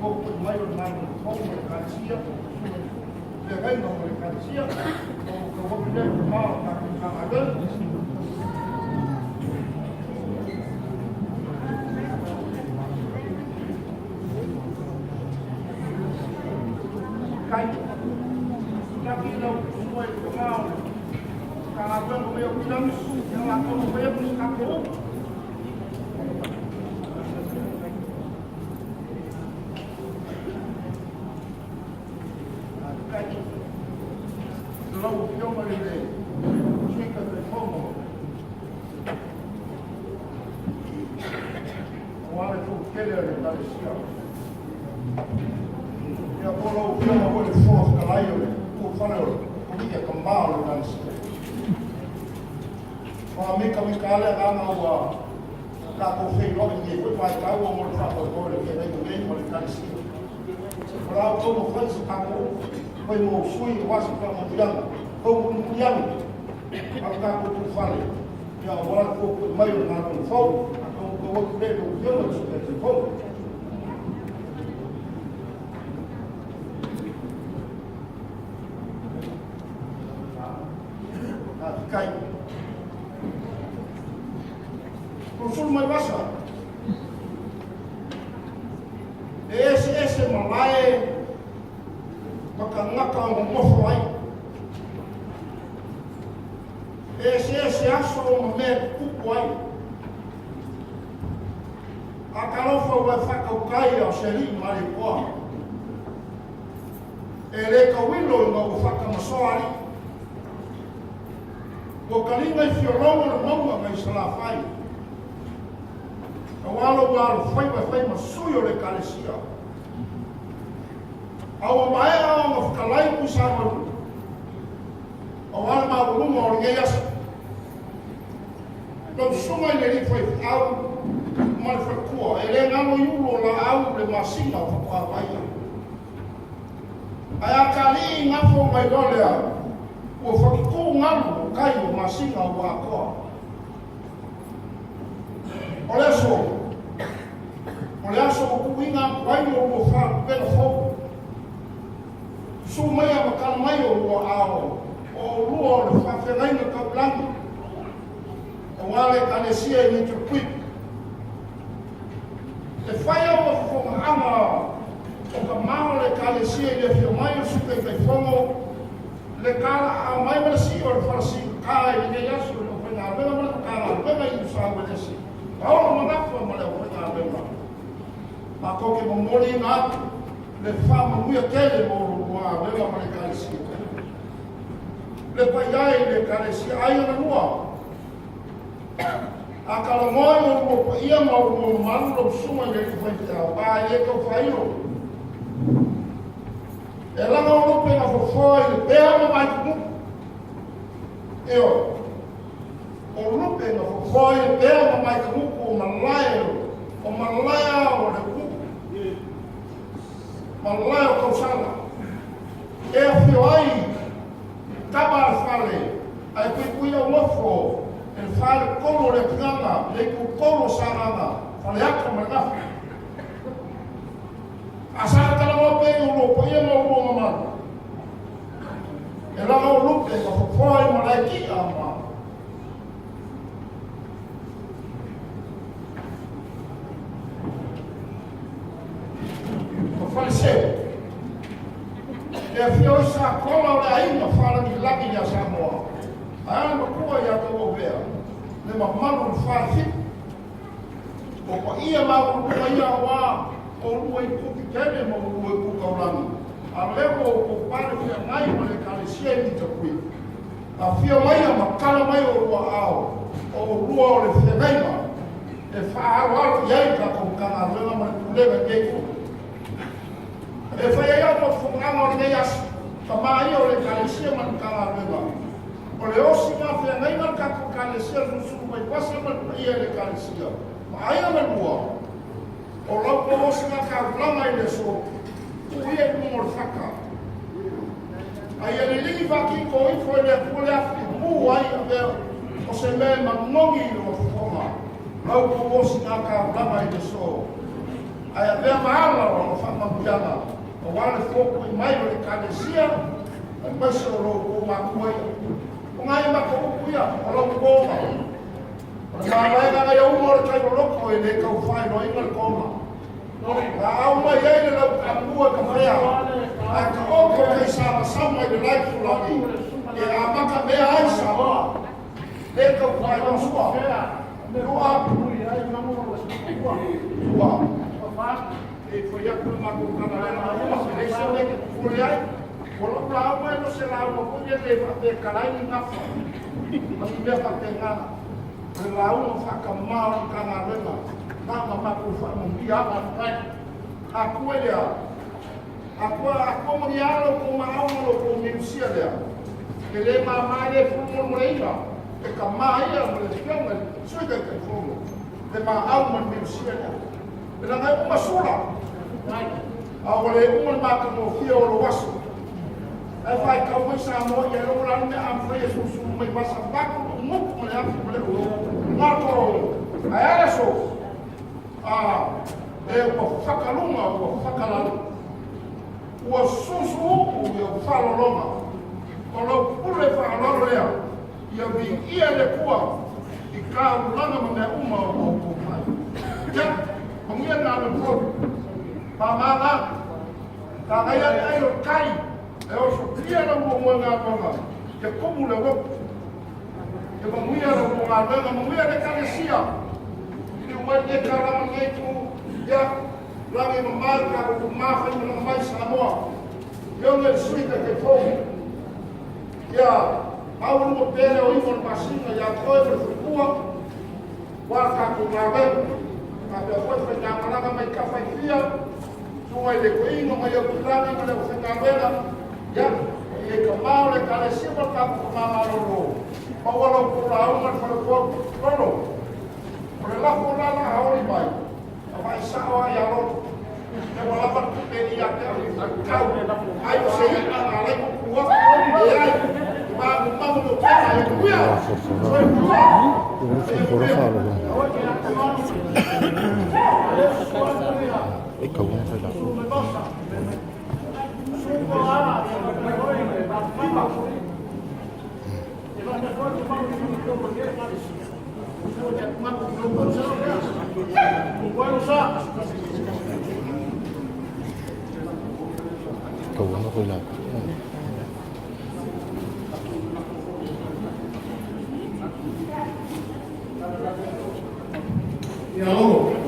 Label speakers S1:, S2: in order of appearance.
S1: Fofo'i mai o le galuega fou ma le Ekalesia, feagaiga ma le Ekalesia, o tau atu lea i le ma o le tatou Matagaluega. Kai, taki lau sua i le ma o le Matagaluega o Mea Williams, ia latou mafai atu se tatou upu. Lau Afioga i le Sui Taitaifono, aua le Fonotele a le Ekalesia, ia po lau Afioga foi le Fofoga Fetalai o le tuafale o le Komiti a Tama o le Ekalesia. Faamikamika lava le agaga ua tatou feiloai i lenei foi vaitau ona o le faamoemoe o le feagaiga nei ma le Ekalesia. O le a outou mafai se tatou upu fai mo sui aua se faamanuiaga, tou mulimuli ane a le tatou tuafale, ia aua le fuafua mai o le galuega fou, a tau atu lea i lau Afioga i le Sui Taitaifono. Faafetai. Ulusulu mai vasa. E eseese malae ma tagata o nonofo ai. E eseese aso ma mea e tutupu ai. A talofa ua e faatautai a o se alii ma alii E le tauilo ina ua faatamasoa alii. Ua taliga i Fiologo le mauga nai Salafai. Aua lou alofaiva e fai ma sui o le Ekalesia. A ua maea ona fetalai Tuisamanu, aua le maualuga o lenei aso. Lau susuga i le alii faifeau ma le faletua, e le galo i ulu o laau le masina o faatoa vaaia. Ae a kalii gafo mai loa lea, ua fatutu galu o tai o masina ua atoa. O le aso, o le aso ua tuuina atu ai lo lua faalupega fou. Susu mai a matala mai o lua ao, o oulua o le faafeagaiga taulagi, aua le Ekalesia i Little Creek. E fai au ma fofogaaga o ka ma o le Ekalesia i le afio mai o le Sui Taitaifono, le talaaao mai ma le sii o le fala siuta i lenei aso i le aufaigaluega ma le Matagaluega i Niu-Sa-Uelese, Paolo Magafa ma le aufaigaluega. Matou te momoliina atu le faamanuia tele mo lo lua galuega ma le Ekalesia. Le paia e i le Ekalesia ai ona lua. A talanoa i o lua paia ma o lua mamalu lau susuga i le alii faifeau, a e le tau faailo. E laga o lupe na fofoa i le pea ma vaitunuku. Ioe. O lupe na fofoa i le pea ma vaitunuku o malae o malae o le upu. Malae o tausala. E afio ai tama a le fale, ae puipui au nofo e le fale tolu o le atigaga, le itu tolu o Sagaga, Faleata ma le Gafa. A sa talanoa pea i o lua paia ma o lua mamalu, e laga o lupe ma fofoa i malae ki'a ma ma faleseu. E afio ai Sakola o le aiga faalagilagi iā Samoa, ae a le matua iā Tauauvea, le mamalu o le Falefitu. O paia maualuluga ia aua oulua i Kuki Tele ma oulua i Kutaulagi, a lea ua outou pale feagai ma le Ekalesia i Mitapui. Afio mai a matala mai oulua aao, o oulua o le feagaiga e faaaloalo i ai le tatou Matagaluega ma le Pulega i lenei itu. E fai ai au mafufugaaga o lenei aso, tama ia o le Ekalesia ma le Matagaluega. O le osi ma feagaiga le tatou Ekalesia le Sulusulu mai Pasa ma le paia i le Ekalesia ma aiga ma lua. O lau tou osi ma taulaga i le aso, tuu ia i luga o le fata. A ia liligi faatito ifo i le Atua le afi mu ai avea o se mea e manogi i le mafufoga. Lau tou osi ma taulaga i le aso. Ae avea ma ala o lana faamanuiaga aua le fopui mai o le Ekalesia aemaise o lo outou matua ia. O nai a matou upu ia, o lau koma. O le mavaega na ia uma o le tai loloto e le tau faailoaina le koma. Na au mai ai le lautaamua i ka fea, ae taoto tai samasama i le laitulagi e amata mea ai Samoa. Le tau faailoa sua. Lua. Lua. E fai atu le matou tala lea na uma, e leai se mea e te popole ai. O lau lauga e le o se lauga foi lele e faapea e tala ai ni gafa ma ni mea faapena. O le lauga faatamā o le Matagaluega, na ona matou faamanuia lava. Atua i le a? Atua, Atua manuia lo outou maau ma lo outou miusia lea. E le mama e le fulumolemoleina e tamā ia ma le afioga i le Sui Taitaifono le maau ma le miusia lea. E leaga e uma sula, a ua le uma le matagofie o lou aso. Ae faitau mai Samoa ia lou la le mea a mafai e susulu mai vasa vatu lou mutu ma le afi ma le gato. Ae a le aso? A, e ua fakaluga, ua fakalalo. Ua susuupu i ou faalologa. O lou pule faaaloalo lea, ia viia le Atua i taulaga ma mea uma o ua outou fai. Ia, manuia le galuega fou. Pamama, tagaia le ai o le tai, e osotia lau muamua galuega, ia tumu le lotu. Ia manuia lau galuega, manuia le Ekalesia. Liliu mai lenei taulaga ma lenei itu, ia, lagi e mama i tatou tama faimalaga mai i Samoa. Ioga i le Sui Taitaifono. Ia maualuga pea le oiga o le masina ia te oe ma le faletua, aua le tatou galuega. Faapea foi faigamalaga mai tafa e fia, susuga i le toeaina mai Aukilani ma le aufaigaluega, ia, i e tama o le Ekalesia ma le tatou tama malolo, maua la outou lauga i le falefono. Lolo, o le lafo la la haoli mai, Avai sao lava ia Lolo. E ua lava le tupe ia te au tau. Ai o se i'a na alai kuku atu. Leai. E magumagu mo tena e manuia. Soifua.
S2: E kau ana whai lako. Kau ana whai lako.
S1: Ia Lolo.